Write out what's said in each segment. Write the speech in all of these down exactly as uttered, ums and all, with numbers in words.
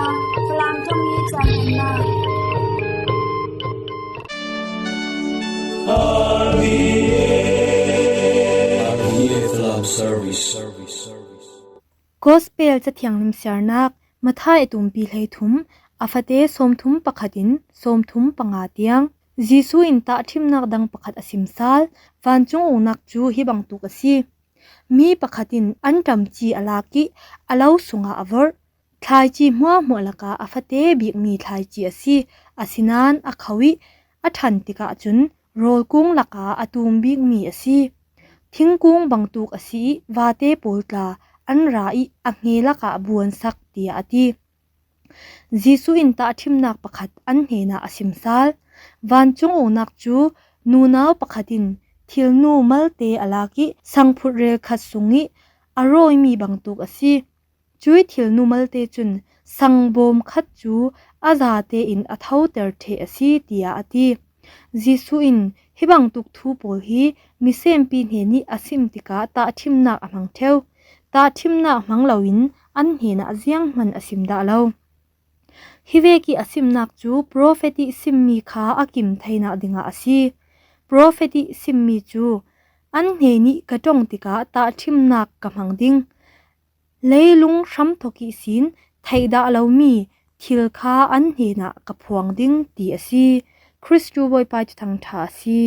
Falam thawmi caan nunnak. R V A Falam Service. Gospel Cathiang limsiarnak, Matthai a tumpi hleithum, a fate sawmthum pakhat in sawmthum panga tiang. Jesuh in tahṭhimnak dang pakhat a sim sal, vancung uknak cu hi bangtuk a si. Mi pakhat in anṭam ci a lak ih a lo sungah a vorh. Thlaici hmuahhmuah lakah a fate bikmi thlaici a si, asinain a kho ih a ṭhan tikah cun rawlkung lakah a tum bikmi a si. Thingkung bangtuk a si ih vate pawl tla an ra ih a hnge lakah a buansak, tiah a ti. Jesuh in tahṭhimnak pakhat an hnenah a sim sal. Vancung uknak cu nunau pakhat in thilnu malte a lak ih sangphut rel khat sungih a rawimi bangtuk a si. Cuih thilnu malte cun sangbawm khat cu a zate in a thoter ṭheh a si, tiah a ti. Jesuh in hi bangtuk thu pawl hi misenpi hnenih a sim tikah tahṭhimnak a hmang ṭheu. Tahṭhimnak hmang loin an hnenah zianghman a sim dah lo. Hi vekih a simnak cu profet ih simmi kha a kim theinak dingah a si. Profet ih simmi cu, "An hnenih ka ṭong tikah tahṭhimnak ka hmang ding. Leilung hramthawk ihsin theih dah lomi thil kha an hnenah ka phuang ding," ti a si. Khristu Bawipa Thuthang ṭha a si.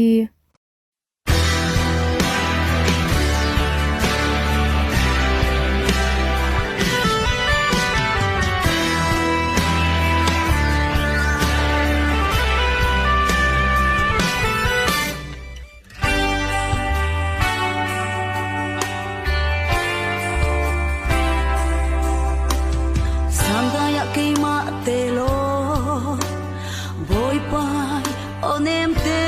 Sangkaya keimah te law, Bawipa aw nemte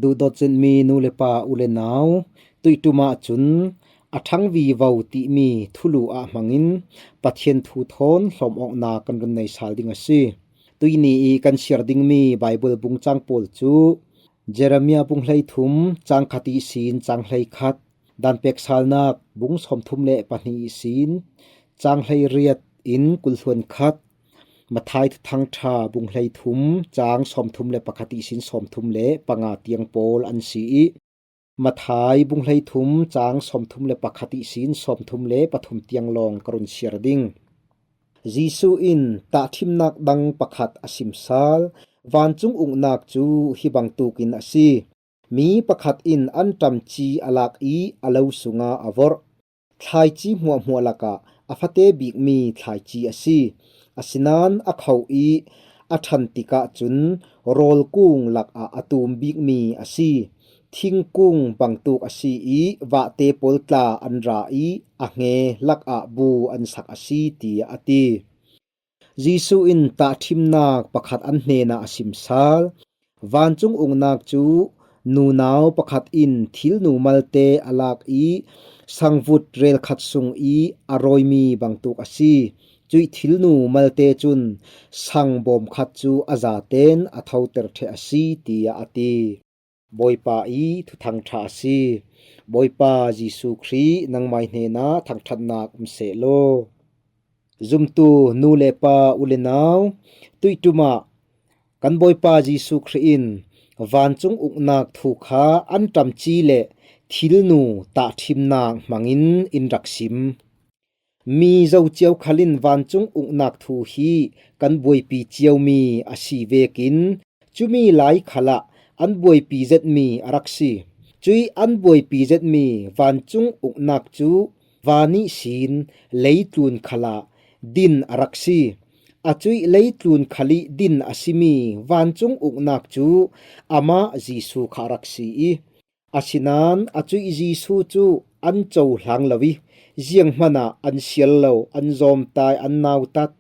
Duhdawt zetmi nu le pa, u le nau, tuiṭumah cun a ṭhang vivo timi thulu ah hmangin Pathian thu thawn hlawm awknak kan run nei sal ding a si. Tuihni i kan siar dingmi Baibal bungcang pawl cu Jeremiah bung hleithum cang khat ihsin cang hleikhat, Danpek Salnak bung sawmthum le pahnih ihsin cang hleiriat in kul hluan khat, Matthai Thuthang ṭha bung hleithum cang sawmthum le pakhat ihsin sawmthum le panga tiang pawl an si i, Matthai bung hleithum cang sawmthum le pakhat ihsin sawmthum le pathum tiang lawng ka run siar ding. Jesuh in tahṭhimnak dang pakhat a sim sal. Vancung uknak cu hi bangtuk in a si. Mi pakhat in anṭamci a lak i a lo sungah a vorh. Thlaici hmuahhmuah lakah a fate bikmi thlaici a si. Asinain a kho i a ṭhan tikah cun rawlkung lakah a tum bikmi a si. Thingkung bangtuk a si i vahte pawl tla an ra i a hnge lakah bu an sak a si, tiah a ti. Jesuh in tahṭhimnak pakhat an hnenah a sim sal. Vancung uknak cu nunau pakhat in thilnu malte a lak i sangvut rel khat sung i a rawimi bangtuk a si. Cuih thilnu malte cun sang bawm khat cu a zaten a thoter ṭheh a si, tiah a ti. Bawipa i Thuthang ṭha a si. Bawipa Jesuh Khrih, nangmai hnenah thangṭhatnak um seh law. Zumtu nu le pa, u le nau, tuiṭumah kan Bawipa Jesuh Khrih in vancung uknak thu kha anṭamci le thilnu tahṭhimnak hmangin in rak sim. Mi zo cio khal in vancung uknak thu hi kan buaipi ciomi a si vekin, cumi lai khalah an buaipi zetmi a rak si. Cuih an buaipi zetmi vancung uknak cu van ihsin leitlun khalah din a rak si. A cuih leitlun khal i din a simi vancung uknak cu amah Jesuh kha a rak si i, asinain a cuih Jesuh cu an cohlang lo i, zianghman ah an sial lo, an zawmtai, an nautat.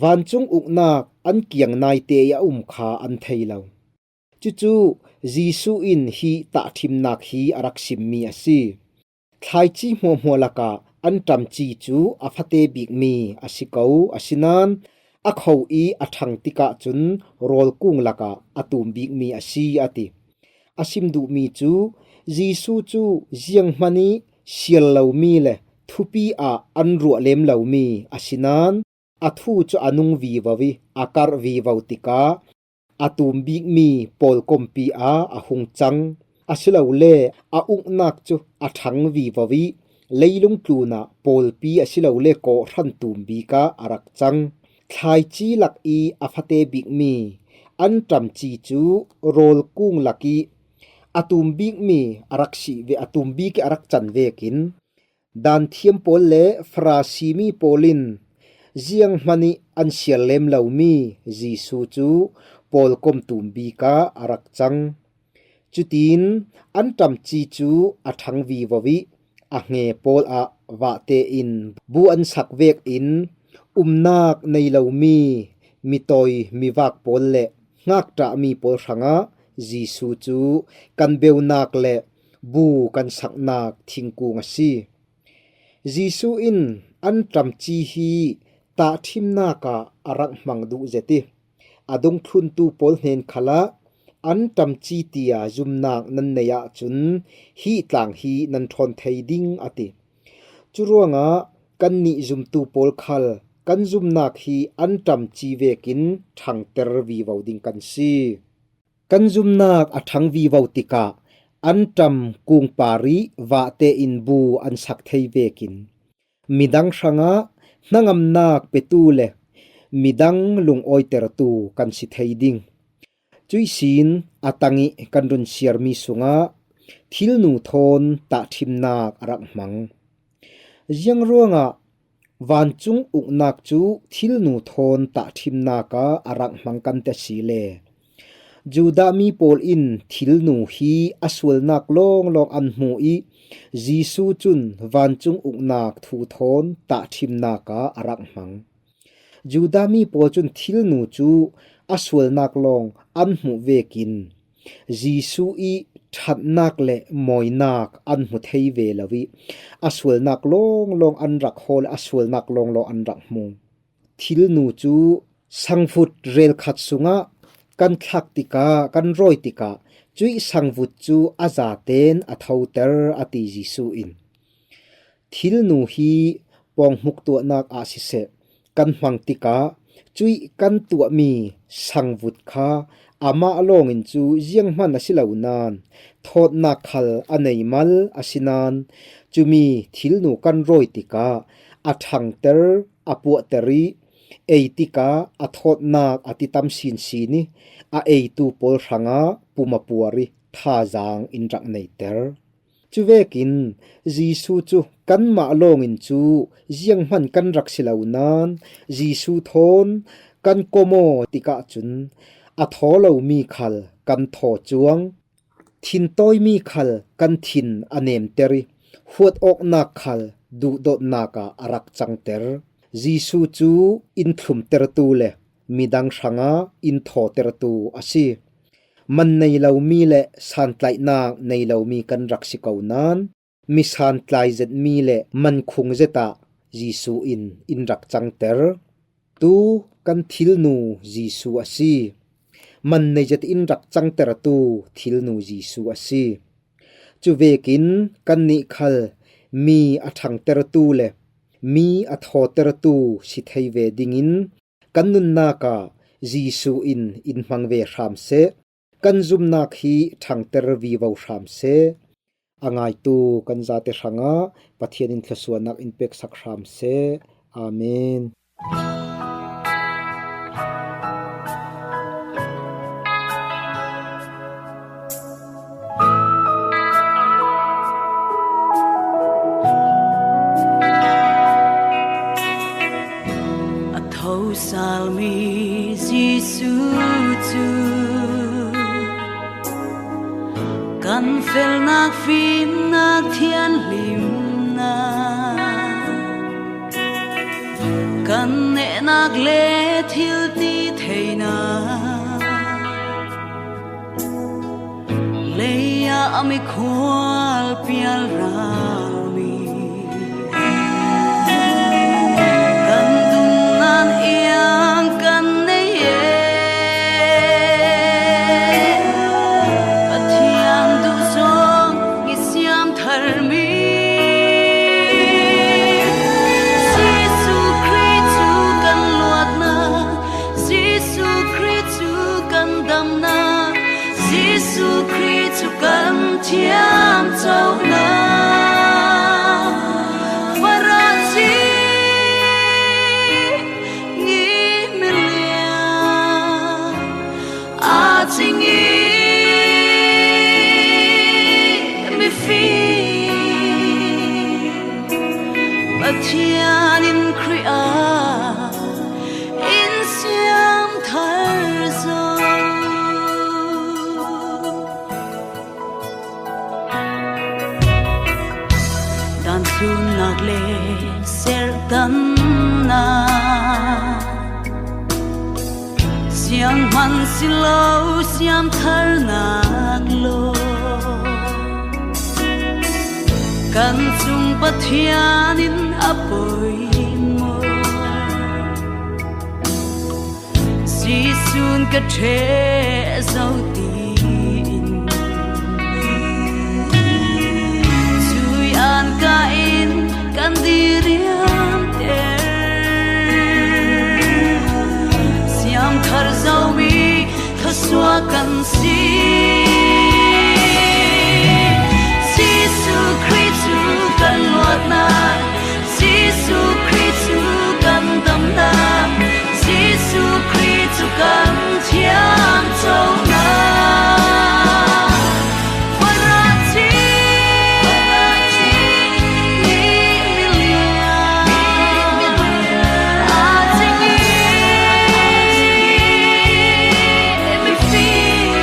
Vancung uknak an kiang naite i a um kha an thei lo. Cucu Jesuh in hi tahṭhimnak hi a rak simmi a si. Thlaici hmuahhmuah lakah anṭamci cu a fate bikmi a si ko, asinain a kho i a ṭhang tikah cun rawlkung lakah a tum bikmi a si, a ti. A sim duhmi cu Jesuh cu zianghman i sial lomi le thupi ah an ruah lem lomi, asinain a thu cu a nung vivo i a karh vivo tikah a tum bikmi pawlkompi ah a hung cang. Asilole a uknak cu a ṭhang vivo i leilung tlun ah pawlpi asilole kawhhran tum bik ah a rak cang. Thlaici lak i a fate bikmi anṭamci cu rawlkung lak i a tum bikmi a rak si ve, a tum bik i a rak can vekin, Danthiam pawl le Farasi mi pawl in zianghman i an sial lem lomi Jesuh cu pawlkom tum bik ah a rak cang. Cutin anṭamci cu a ṭhang vivo i a hnge pawl ah vah tein bu an sak vekin, umnak nei lomi mitawi mivak pawl le ngakṭahmi pawl hrangah Jesuh cu kan beunak le bu kan saknak thingkung a si. Jesuh in anṭamci hi tahṭhimnak ah a rak hmang duh zet i, a dungthluntu pawl hnen khalah anṭamci tia zumnak nan nei ahcun hi tlang hi nan ṭhawn thei ding, a ti. Curuangah kannih zumtu pawl khal kan zumnak hi anṭamci vekin ṭhangter vivo ding kan si. Kan zumnak a ṭhang vivo tikah anṭam kungpar i vah tein bu an sak thei vekin midang hrangah hnangamnak petu le midang lungawitertu kan si thei ding. Cuih sin a tang i kan run siarmi sungah thilnu thawn tahṭhimnak a rak hmang. Ziangruangah vancung uknak cu thilnu thawn tahṭhimnak ah a rak hmang kan ti a si le? Judah mi pawl in thilnu hi a sualnak lawnglawng an hmuh i Jesuh cun vancung uknak thu thawn tahṭhimnak ah a rak hmang. Judah mi pawl cun thilnu cu a sualnak lawng an hmuh vekin Jesuh i ṭhatnak le mawinak an hmu thei ve lo i a sualnak lawnglawng an rak hawl, a sualnak lawnglawng an rak hmu. Thilnu cu sangvut rel khat sungah kan thlak tikah, kan rawi tikah, cuih sangvut cu a zaten a thoter, a ti Jesuh in. Thilnu hi pawnghmuk tuahnak ah siseh, kan hmang tikah cuih kan tuahmi sangvut kha amah lawngin cu zianghman a si lo nain thawtnak khal a nei mal a si nain, cumi thilnu kan rawi tikah a ṭhangter, a puahter i ei tikah a thawtnak a titam sinsin i a eitu pawl hrangah pum a puar i thazaang in rak neiter. Cuvekin Jesuh cu kanmah lawngin cu zianghman kan rak si lo nain, Jesuh thawn kan kawm aw tikah cun a thaw lomi khal kan thaw cuang. Thintawimi khal kan thin a nemter i huat awknak khal duhdawtnak ah a rak cangter. Jesuh cu in thlumtertu le midang hrangah in thawtertu a si. Man nei lomi le santlaihnak nei lomi kan rak si ko nain, mi santlai zetmi le man khung zet ah Jesuh in in rak cangter. Tu kan thilnu Jesuh a si. Man nei zet in rak cangtertu thilnu Jesuh a si. Cuvekin kannih khal mi a ṭhangtertu le mi a thawtertu si thei ve dingin kan nunnak ah Jesuh in in hmang ve hram seh. Kan zumnak hi ṭhangter vivo hram seh. A ngaitu kan zate hrangah Pathian in thluasuahnak in peksak hram seh. Amen. A thosalmi Jesuh cu kan felnak, fimnak, thianhlimnak, kan nehnak le thil ti theinak, lei ah a mikhual pial rami, kan dum nain iang kan nei e. Pathian duh zong i siam tharmi Jesuh Khrih cu kan luatnak, Jesuh Khrih cu kan damnak, Jesuh Khrih cu kan thiamconak. Farasi i milian, a cing i mifim, Pathian in Khrih ah in siam thar zo. Dantunnak le serhtannak, sianghman si lo siamtharnak law, kan cung Pathian in a poimaw. Jesuh in ka ṭheh zo tiin, cui an kah in kan diriamter. Siamthar zomi thluasuah kan si. Jesuh Khrih cu kan luatnak, Jesuh Khrih cu kan damnak, Jesuh Khrih cu kan thiamconak. Farasi i milian, a cing i mifim,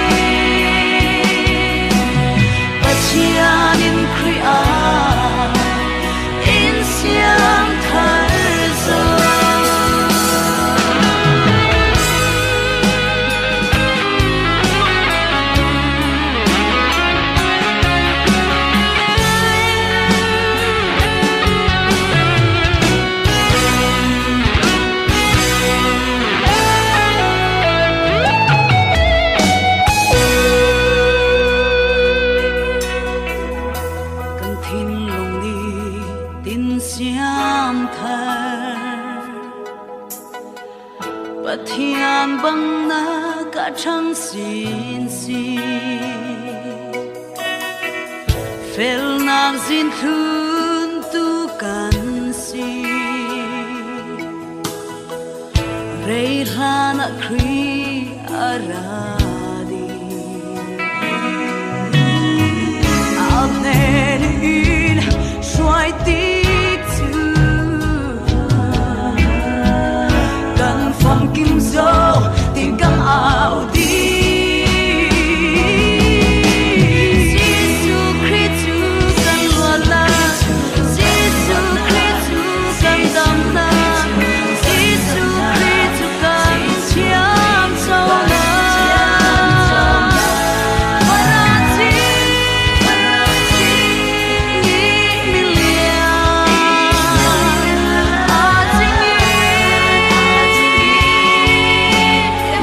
Thinlung nitin siam thar, Pathian bang na ka thang sin si, felnak zin thlun tu kan si. Rei hlan ah Khrih a ra ding. A hnen in hruai tik cu kan famkim zo tin kan au ding. Jesuh Khrih cu kan luatnak, Jesuh Khrih cu kan damnak, Jesuh Khrih cu kan thiamconak. Vanah cing i milian a cing i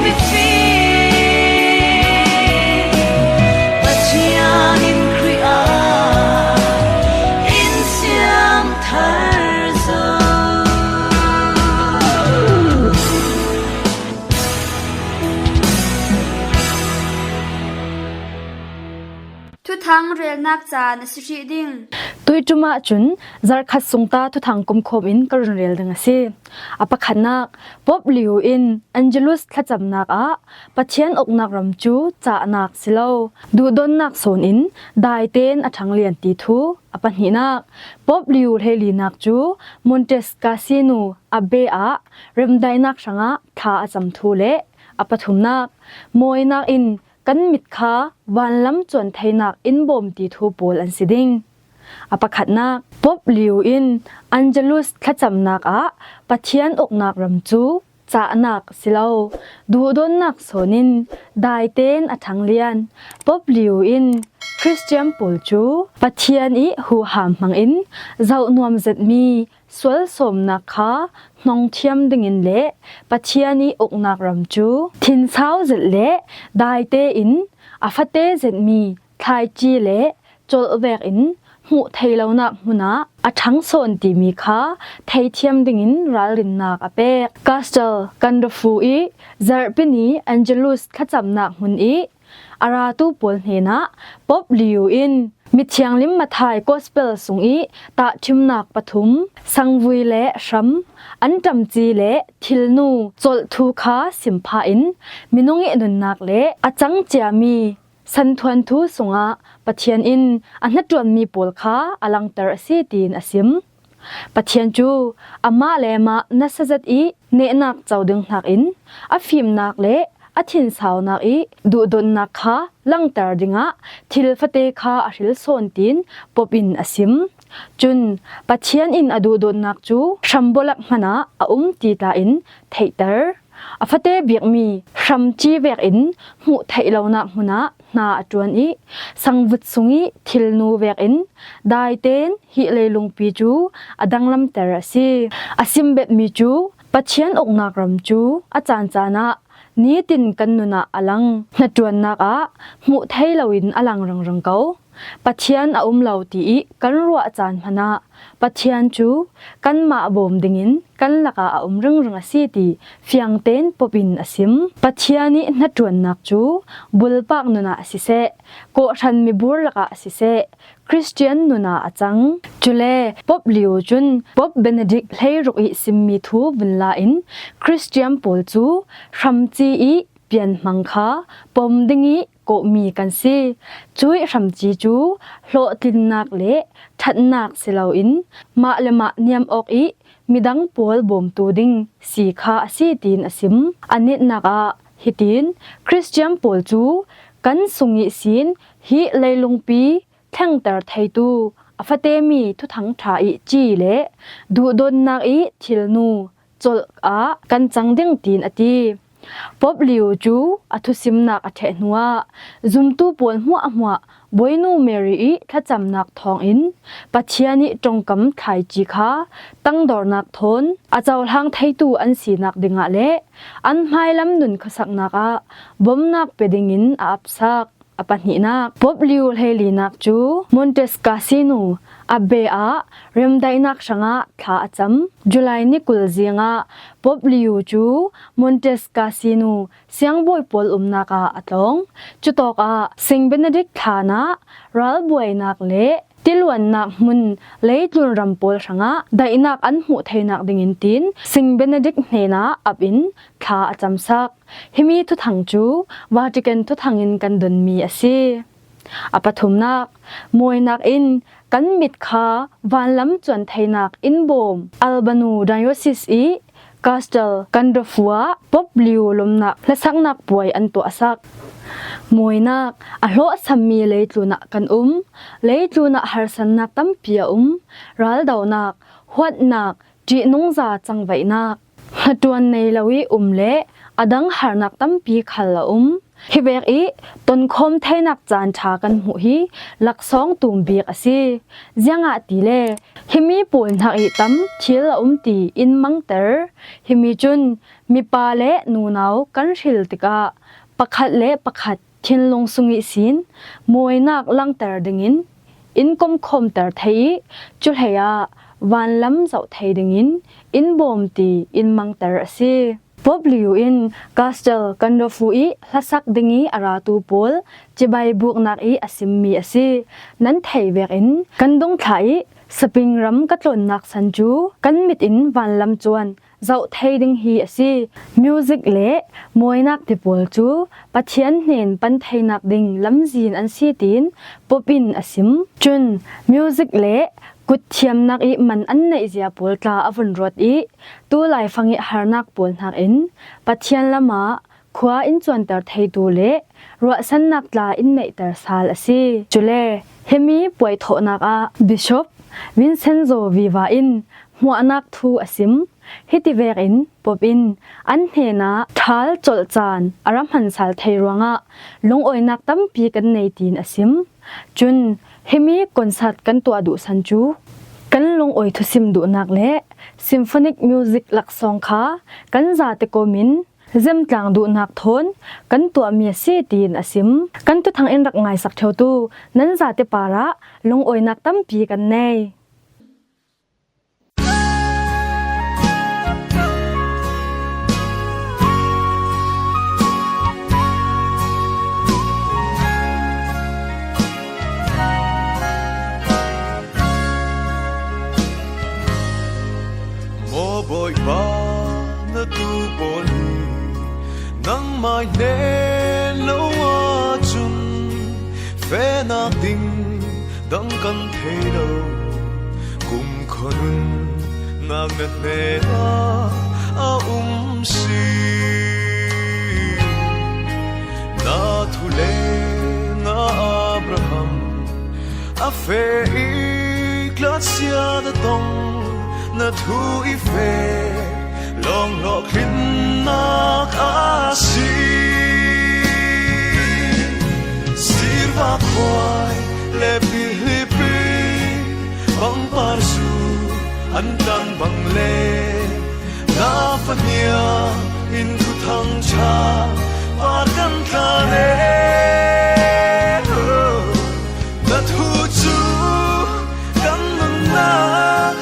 mifi Pathian in Khrih ah in siam thar zo. Thuthang relnak caan a si hrih ding. Tuiṭum ahcun zarhkhat sungta thuthang kumkhawm in ka run rel ding a si. A pakhatnak, Pope Leo in Angelus thlacamnak ah Pathian uknak ram cu cahnak si lo, duhdonnak sawn in daitein a ṭhanglian ti thu. A pahnihnak, Pope Leo hleilinak cu Monte Cassino Abbey ah remdaihnak hrangah thla a cam thu le a pathumnak, mawinak in kan mit kha vanlam cuan theinak in bawm ti thu pawl an si ding. A pakhatnak, Pope Leo in Angelus thlacamnak ah Pathian uknak ram cu cahnak si lo, duhdonnak sawn in daitein a ṭhanglian. Pope Leo in Khristian pawl cu Pathian i huham hmangin zoh nuam zetmi sual sawmnak kha hnong thiam dingin le Pathian i uknak ram cu thinsau zet le daite in a fate zetmi thlaici le colh vekin hmuh theih lonak hmun ah a ṭhang sawn timi kha theithiam dingin ralrinnak a pek. Castel Gandolfo i zarhpi ni Angelus thlacamnak hmun i a ratu pawl hnenah Pope Leo in mithianghlim Matthai Gospel sung i tahṭhimnak pathum, sangvui le hram, an ṭamci le thilnu colh thu kha sim phah in minung i nunnak le a cang ciami santhuanthu sungah Pathian in a hnaṭuanmi pawl kha a langter a si, tiin a sim. Pathian cu amah le amah nasa zet i nehnak co ding hnakin a fimnak le a thinsaunak i duhdonnak kha langter dingah thil fate kha a hril sawn, tiin Pope in a sim. Cun Pathian in a duhdonnak cu hram bualak hmanh ah a um ti tla in theihter. A fate bikmi hramci vekin hmuh theih lonak hmun ah hna a ṭuan i sangvut sung i thilnu vekin daitein hi leilungpi cu a danglamter a si. A sim betmi cu Pathian uknak ram cu a caan caan ah nitin kan nun ah a lang hnaṭuannak ah hmuh thei loin a lang ringring ko. Pathian a um lo ti i kan ruah caan hmanh ah Pathian cu kanmah bawm dingin kan lakah a um ringring a si ti fiang tein Pope in a sim. Pathian i hnaṭuannak cu bulpak nun ah siseh, kawhhran mibur lakah siseh, Khristian nun ah a cang. Cule Pope Leo cun Pope Benedict hleiruk i simmi thu vun la in Khristian pawl cu hramci i pianhmang kha pom ding i kawhmi kan si. Cuih hramci cu hlawhtlinnak le ṭhatnak si loin mah le mah niam awk i midang pawl bawmtu ding si kha a si, tiin a sim. A nitnak ah hitin Khristian pawl cu kan sung ihsin hi leilungpi thlengter theitu a fatemi Thuthang ṭha i ci le duhdonnak i thilnu colh ah kan cang ding, tiin a ti. Pope Leo cu a thusimnak a ṭheh hnuah zumtu pawl hmuahhmuah Bawinu Mary i thlacamnak thawngin Pathian i ṭongkam thlaici kha tangdornak thawn a cohlang theitu an sinak dingah le an hmailam nun khuasaknak ah bawmnak pe dingin a apsak. A pahnihnak, Pope Leo hleilinak cu Monte Cassino Abbey ah remdaihnak hrangah thla a cam. July ni kul zingah Pope Leo cu Monte Cassino siangbawi pawl umnak ah a tlawng. Cutawkah Saint Benedict thlan ah ralbuainak le tiluannak hmun leitlun ram pawl hrangah daihnak an hmuh theinak dingin tiin Saint Benedict hnenah ap in thla a camsak. Himi thuthang cu Vatican thuthang in kan donmi a si. A pathumnak, mawinak in kan mit kha vanlam cuan theinak in bawm. Albano Diocese i Castel Gandolfo ah Pope Leo lawmhnak hlasaknak puai an tuahsak. Mawinak, a hlawhsammi leitlun ah kan um. Leitlun ah harsatnak tampi a um. Raldonak, huatnak, ṭihnungza cangvaihnak, hnaṭuan nei lo i um le a dang harnak tampi khal a um. Hi vek i tonkhawm theinak caan ṭha kan hmuh hi laksawng tum bik a si. Ziangahtile himi pawl hnak i tam thil a um ti in mangter. Himi cun mipa le nunau kan hril tikah pakhat le pakhat thinlung sung ihsin mawinak langter dingin in komkhawmter thei i cu hleiah vanlam zoh thei dingin in bawm ti in mangter a si. Pope Leo in Castel Gandolfo i hlasak ding i a ratu pawl cibai buknak i a simmi a si. Nan thei vekin kan dungthla i Spain ram ka tlawnnak san cu kan mit in vanlam cuan zoh thei ding hi a si. Music le mawinak ti pawl cu Pathian hnen pan theinak ding lamzin an si tiin Pope in a sim. Cun music le kutthiamnak i man an neih zia pawl tla a vun ruat i tu laifang i harnak pawl hnakin Pathian lamah khua in cuanter theitu le ruahsannak tla in neihter sal a si. Cule himi puai thawhnak ah Bishop Vincenzo Viva in hmuahnak thu a sim. Hiti vekin Pope in an hnenah ṭhal colh caan a ra hman sal thei ruangah lungawinak tampi kan nei tiin a sim. Cun himi concert kan tuah duh san cu kan lungawi thusim duhnak le symphonic music laksawng kha kan zate kawmin zemtlang duhnak thawn kan tuahmi a si tiin a sim. Kan thuthang in rak ngaisak ṭheutu nan zate parah lungawinak tampi kan nei. Maw Bawipa, na tu pawl hi nangmai hnen lo ahcun fehnak ding dang kan thei lo. Kumkhua nunnak na hnenah a um si. Na thu leng ah Abraham a feh i tlatsia na tong, na thu i feh lawng hlawhtlinnak a si. Sirva khuai le Filipi bangpar zu an tlan bang le na fahniang in thuthang ṭha par kan tla le. Na thu cu kan nunnak,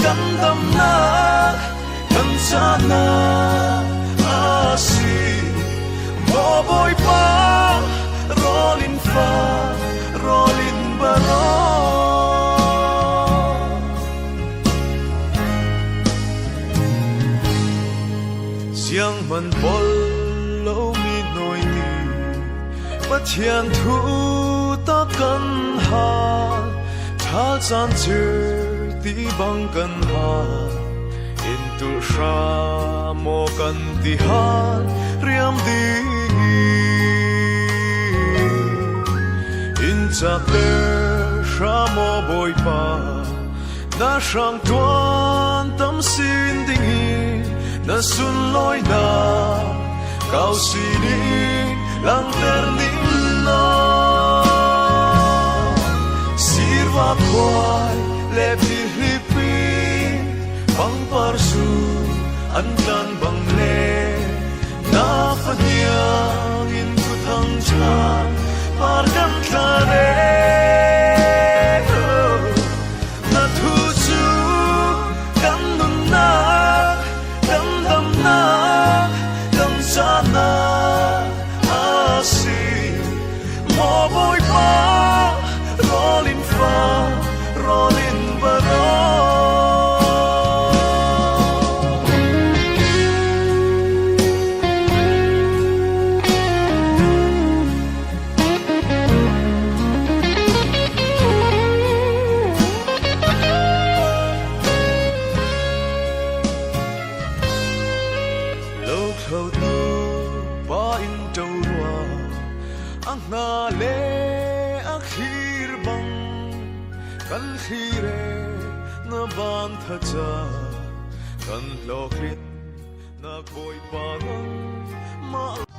kan damnak, kan cahnak a si. Maw Bawipa, rawl in fa, rawl in baraw. Zianghman pol lomi hnawi nih Pathian thu tak kan hal, ṭhal caan cir ti bang kan hal, in tulh hra maw kan ti hal riam ding i, in cakter hra maw Bawipa. Na hrang ṭuan tam sin ding i na sunlawinak kau sining langter ning naw. Sirva khuai le Filipi bangpar zu an tlan bang le na fahniang in thuthang ṭha Par kan tla reng, na thu cu kan nunnak, kan damnak, kan cahnak a si. Maw Bawipa, rawl in fa, rawl in baraw. Lo thlotu pa in ṭo rua, a hna le a thlir bang kan thlir e, na ban thaca kan hlawklit nak Bawipa nangmah